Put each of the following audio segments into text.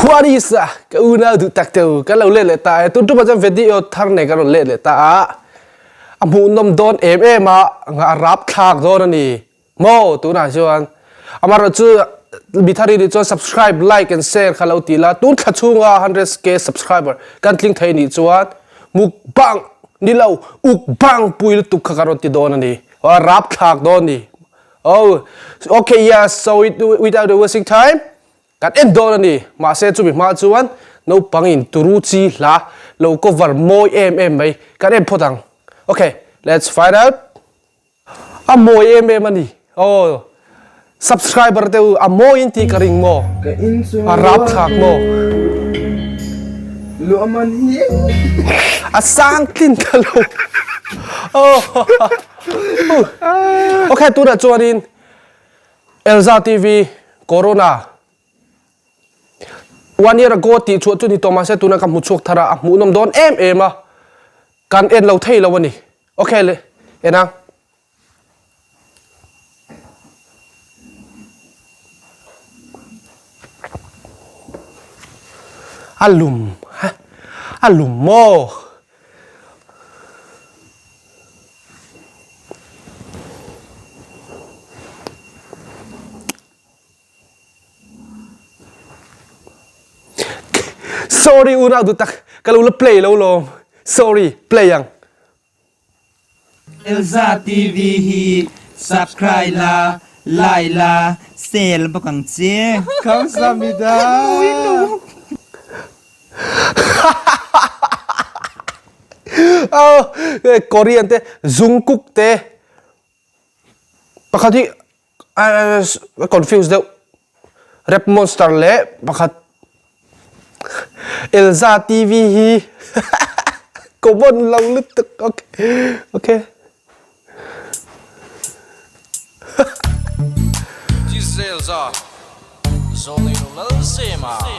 What is a ka unau duh tak te u kan lo let leh ta e tun tumah chuan video thar nei kan rawn let leh ta a a hmuhnawm dawn em em a nga a rap thlak dawn a ni maw tunah chuan amaherawhchu mi thar i nih chuan subscribe like and share kha lo ti la tun thla chhunga 100k subscriber kan tling thei nih chuan mukbang ni lo ukbang pui lutuk kha ka rawn ti dawn a ni a rap thlak dawn a ni oh okay yes so without wasting time Kan en dawn a ni. Mahse chumi hma chuan naupangin turu chi hla lo cover mawi em em mai kan en phawt ang. Ok, let's find out. A mawi em em a ni. Aw, subscriber te u a mawi in tih ka ring maw? A rapthlak maw? A sang tlin ta lo. Ok, tunah chuanin Elza TV, Corona, One year ago tih chhuah chu ni tawh mahse tuna ka hmu chhuak thar a, a hmuhnawm dawn em em a, kan en lo thei lo a ni. Ok le, en ang. A lum, a lum maw? Sorry unau duh tak ka lo la play lo lawm sorry play ang. Elza TV hi subscribe la, like la, share bawk ang che. Kamsahamnida. Oh, Korean te Jungkook te pakhat hi confuse deuh Rap Monster leh pakhat Elza TV hi common lo lutuk okay okay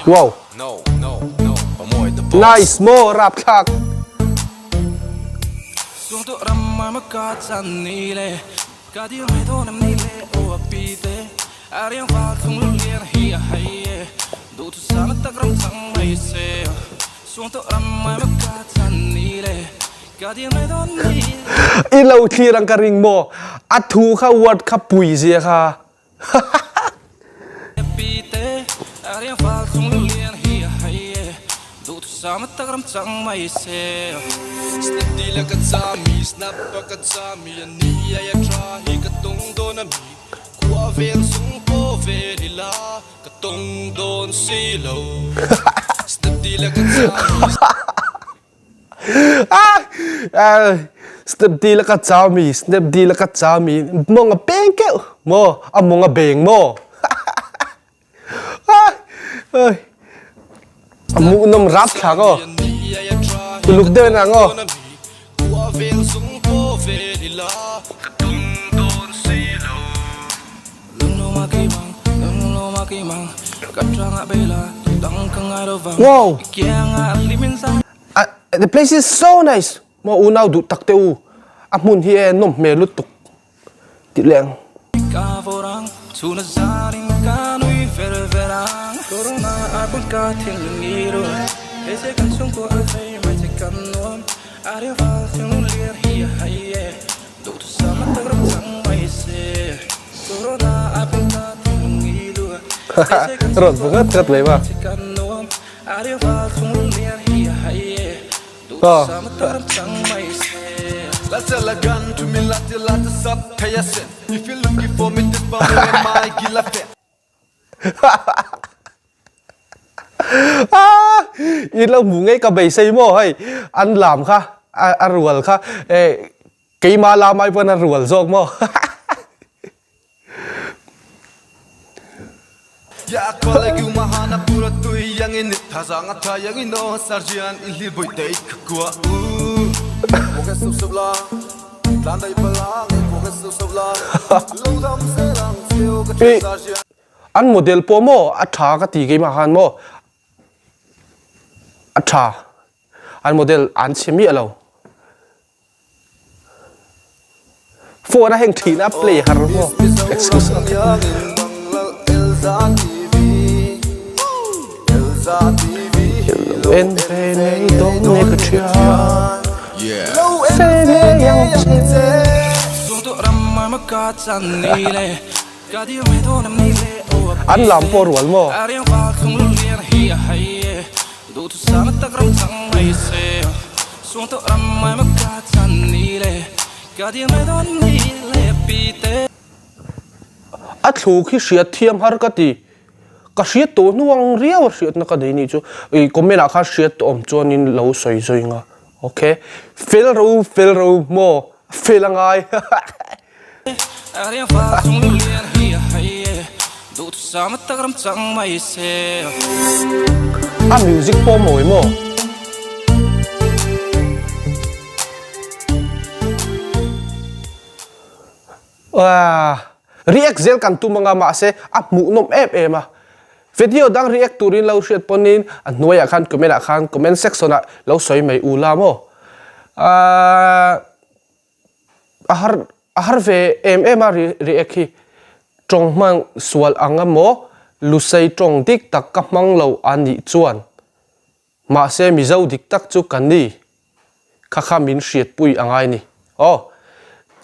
Wow. Nice maw rapthlak. I lo thlir ang ka ring maw? A thu kha word kha pui zia kha. Snapdeal a ka caumi Snapdeal a ka caumi mong a peng keuh maw a mong a beng maw a muhnawm rap thlak aw uluk deuh in ang aw Wow! The place is so nice. Mo unau duh tak te u. A hmun hi e nawm hmel lutuk. Ti leng. Rawn hmu ngat ngat mai ma. I lo hmu ngei ka beisei maw hei an lam kha a rual kha keima lam ai pawn a rual zawk maw. An model pawh maw a tha ka ti keimah khan maw a tha an model an chhe miah lo. Phone a heng thin a play har maw excuse. Lo en ve ngei dawn e ka thian Ve ngei ang che. An lam pawh rual maw? A thluk hi hriat thiam har ka ti. Ka hriat tawh hnu ang riau a hriatna ka nei nih chu. Ih comment ah khan hriat tawh awm chuanin lo sawi zui nga. Ok. Fel ro fel ro maw fel a ngai. A music pawh mawi maw? React zel kan tum anga mahse a hmuhnawm em em a. Video dang react turin lo hriat pawnin a hnuaiah khan comment ah khan comment section ah lo sawi mai u la maw. A har a har ve em em a react hi. Tawng hmang sual ang emaw Lusei tawng dik tak ka hmang lo a nih chuan Mahse Mizo dik tak chu ka ni kha kha min hriatpui a ngai ni. Aw.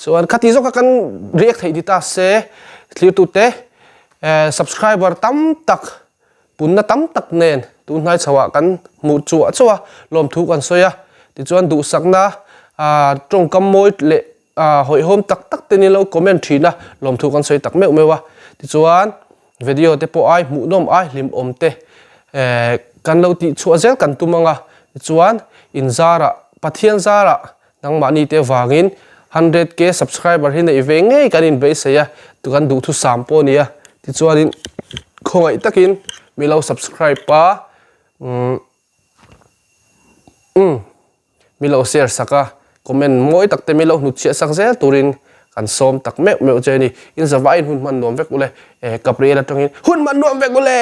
Chuan khati zawk kha kan react theih ni ta se thlirtute subscriber tam tak punna tam tak nen tun hnai chho ah kan hmuh chuah chuah a lawmthu kan sawi a. Tichuan duhsakna tawngkam mawi leh hawihhawm tak tak te ni lo comment thin a lawmthu kan sawi tak meuh meuh a. Tichuan Video te pawh ai hmuhnawm ai hlimawm te kan lo tih chhuah zel kan tum anga tichuan in zarah Pathian zarah nangmahni te vangin 100k subscriber hi neih ve ngei kan inbeisei a tu kan duhthusam pawh a ni a tichuanin khawngaih takin mi lo subscribe a umm umm. Mi lo share sak a, comment mawi tak te mi lo hnutchhiah sak zel turin kan sawm tak meuh meuh che a ni. In zavaiin hun hman nuam vek ule, Gabriel atangin hun hman nuam vek ule!